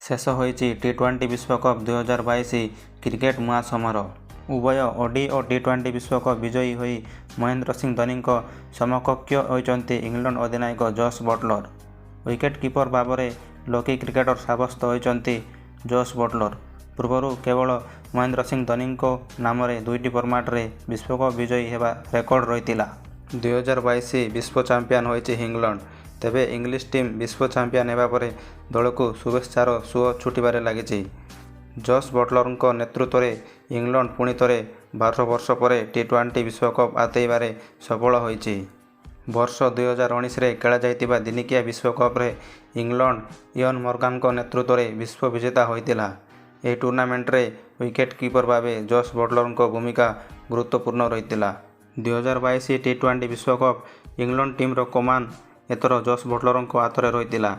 ଶେଷ ହୋଇଛି ଟି-20 ବିଶ୍ୱକପ୍ 2022 କ୍ରିକେଟ ମହାସମର। ଉଭୟ ଓଡି ଓ ଟି-20 ବିଶ୍ୱକପ ବିଜୟୀ ହୋଇ ମହେନ୍ଦ୍ର ସିଂ ଧୋନୀଙ୍କ ସମକକ୍ଷ ହୋଇଛନ୍ତି ଇଂଲଣ୍ଡ ଅଧିନାୟକ ଜୋସ୍ ବଟଲର। ୱିକେଟ କିପର ଭାବରେ ଲକି କ୍ରିକେଟର ସାବ୍ୟସ୍ତ ହୋଇଛନ୍ତି ଜୋସ୍ ବଟଲର। ପୂର୍ବରୁ କେବଳ ମହେନ୍ଦ୍ର ସିଂ ଧୋନୀଙ୍କ ନାମରେ ଦୁଇଟି ଫର୍ମାଟରେ ବିଶ୍ୱକପ ବିଜୟୀ ହେବା ରେକର୍ଡ ରହିଥିଲା। 2022 ବିଶ୍ୱ ଚାମ୍ପିଅନ ହୋଇଛି ଇଂଲଣ୍ଡ। ତେବେ ଇଂଲିଶ ଟିମ୍ ବିଶ୍ୱ ଚାମ୍ପିଅନ ହେବା ପରେ ଦଳକୁ ଶୁଭେଚ୍ଛାର ସୁଅ ଛୁଟିବାରେ ଲାଗିଛି। ଜୋସ୍ ବଟଲରଙ୍କ ନେତୃତ୍ୱରେ ଇଂଲଣ୍ଡ ପୁଣିଥରେ 12 ବର୍ଷ ପରେ ଟି-20 ବିଶ୍ୱକପ ହାତେଇବାରେ ସଫଳ ହୋଇଛି। ବର୍ଷ 2019ରେ ଖେଳାଯାଇଥିବା ଦିନିକିଆ ବିଶ୍ୱକପରେ ଇଂଲଣ୍ଡ ଇଅନ୍ ମୋର୍ଗାନଙ୍କ ନେତୃତ୍ୱରେ ବିଶ୍ୱ ବିଜେତା ହୋଇଥିଲା। ଏହି ଟୁର୍ଣ୍ଣାମେଣ୍ଟରେ ୱିକେଟ କିପର ଭାବେ ଜୋସ୍ ବଟଲରଙ୍କ ଭୂମିକା ଗୁରୁତ୍ୱପୂର୍ଣ୍ଣ ରହିଥିଲା। 2022 ଟି-20 ବିଶ୍ୱକପ ଇଂଲଣ୍ଡ ଟିମର କମାନ ଏଥର ଜୋସ୍ ବଟଲରଙ୍କ ହାତରେ ରହିଥିଲା।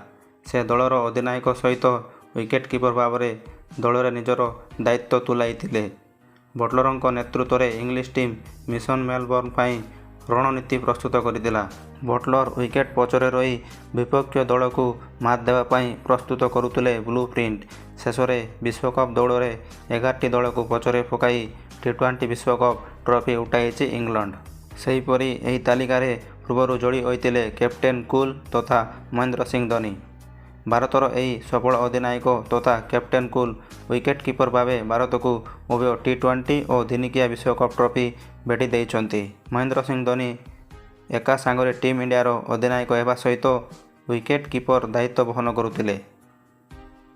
ସେ ଦଳର ଅଧିନାୟକ ସହିତ ୱିକେଟ କିପର ଭାବରେ ଦଳରେ ନିଜର ଦାୟିତ୍ୱ ତୁଲାଇଥିଲେ। ବଟଲରଙ୍କ ନେତୃତ୍ୱରେ ଇଂଲିଶ ଟିମ୍ ମିଶନ ମେଲବର୍ଣ୍ଣ ପାଇଁ ରଣନୀତି ପ୍ରସ୍ତୁତ କରିଥିଲା। ବଟଲର ୱିକେଟ ପଛରେ ରହି ବିପକ୍ଷ ଦଳକୁ ମାତ୍ ଦେବା ପାଇଁ ପ୍ରସ୍ତୁତ କରୁଥିଲେ ବ୍ଲୁ ପ୍ରିଣ୍ଟ। ଶେଷରେ ବିଶ୍ୱକପ ଦୌଡ଼ରେ 11ଟି ଦଳକୁ ପଛରେ ପକାଇ ଟି-20 ବିଶ୍ୱକପ ଟ୍ରଫି ଉଠାଇଛି ଇଂଲଣ୍ଡ। ସେହିପରି ଏହି ତାଲିକାରେ ପୂର୍ବରୁ ଯୋଡ଼ି ହୋଇଥିଲେ କ୍ୟାପ୍ଟେନ କୁଲ ତଥା ମହେନ୍ଦ୍ର ସିଂ ଧୋନୀ। ଭାରତର ଏହି ସଫଳ ଅଧିନାୟକ ତଥା କ୍ୟାପ୍ଟେନ କୁଲ ୱିକେଟ କିପର ଭାବେ ଭାରତକୁ ଉଭୟ ଟି-20 ଓ ଦିନିକିଆ ବିଶ୍ୱକପ ଟ୍ରଫି ଭେଟି ଦେଇଛନ୍ତି। ମହେନ୍ଦ୍ର ସିଂ ଧୋନୀ ଏକା ସାଙ୍ଗରେ ଟିମ୍ ଇଣ୍ଡିଆର ଅଧିନାୟକ ହେବା ସହିତ ୱିକେଟ କିପର ଦାୟିତ୍ୱ ବହନ କରୁଥିଲେ।